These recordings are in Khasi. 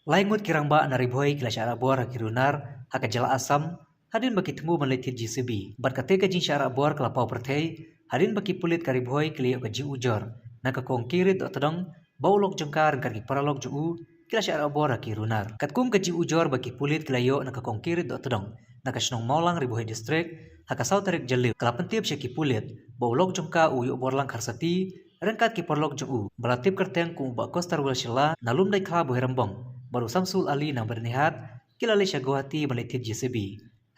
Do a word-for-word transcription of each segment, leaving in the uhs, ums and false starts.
Lai ngut ki rangbah na Ri Bhoi ki la shah rah bor ha ki runar ha ka jylla Assam hadien ba ki thmu ban leit thied J C B. Bad kata ka jingshah rah bor ka la paw pyrthei hadien ba ki pulit ka Ri Bhoi ki la ïoh ka jingujor na ka kong Kirit Dohtdong ba u lok jong ka ryngkat ki paralok jong u ki la shah rah bor ha ki runar. Katkum ka jingujor ba ki pulit ki la ïoh na ka kong Kirit Dohtdong na ka shnong Mawlang, Ri Bhoi District, ha ka saw tarik Jylliew, ka la pyntip sha ki pulit ba u lok jong ka u Ïohborlang Kharsati ryngkat ki paralok jong u ba la tip kyrteng kum u Bah Kostarwel Shylla na Lumdaikhla, Bhoirymbong, bad u Samsul Ali na Byrnihat ki la leit sha Guwahati ban leit thied J C B.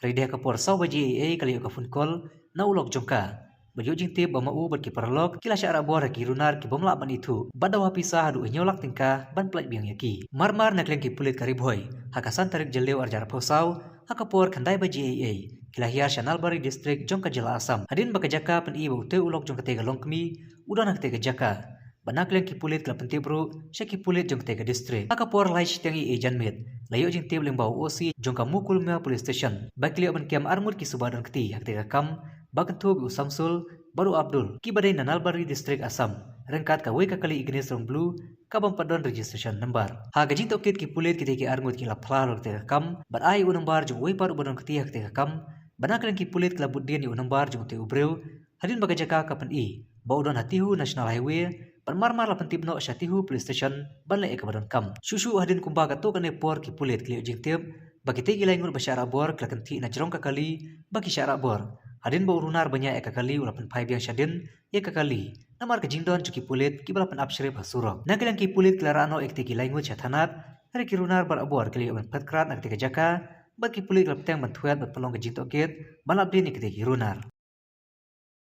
Hynrei ha ka por saw baje eiei ka la ïoh ka phone call na u lok jong ka bad ïoh jingtip ba ma u bad ki paralok ki la shah rah bor ha ki runar ki bym lah ban ithuh, bad dawa pisa haduh hynñiew lak tyngka ban pynlait biang ïa ki. Mar mar na ka liang ki pulit ka Ri Bhoi, ha ka san tarik Jylliew arhajar arphew saw, ha ka por khyndai baje eiei, ki la hiar sha Nalbari District jong ka jylla Assam hadien ba ka jaka pyni ba utei u lok jong katei ka longkmie u don ha katei ka jaka. Bad na ka liang ki pulit ki la pyntip ruh sha ki pulit jong katei ka district. Ha ka por lai shiteng eiei janmiet la ïoh jingtip lyngba u O C jong ka Mukulmia Police Station ba ki la ïoh ban kem ar ngut ki suba don kti ha katei ka kam, ba kynthup ïa u Samsul bad u Abdul, kiba dei na Nalbari District, Assam, ryngkat kawei ka kali Ignis Rong Blue ka bym pat don registration number. Ha ka jingtohkit ki pulit kitei ki ar ngut ki la phla halor katei ka kam bad ai u number jong uwei pat uba don kti ha katei ka kam. Bad na ka liang ki pulit ki la bud dien ïa u number jong utei u briew hadien ba ka jaka ka pyni ba u don ha Tihu National Highway, bad mar mar la pyntip noh sha Tihu Police Station ban leh ïa kaba donkam. Shuh shuh hadien kumba katto katne por ki pulit ki la ïoh jingtip ba kitei ki lai ngut ba shah rah bor ki la kynthih na jrong ka kali ba ki shah rah bor, hadien ba u runar ba ñiah ïa ka kali u la pynphai biang shadien ïa ka kali, namar ka jingdon jong ki pulit kiba la pynap shrip ha surok. Na ka liang ki pulit ki la rah noh ïa kitei ki lai ngut sha thanat, hynrei ki runar barabor ki la ïoh ban phet krad na katei ka jaka, bad ki pulit ki la bteng ban thwet bad pynlong ka jingtohkit ban lap dien ïa kitei ki runar.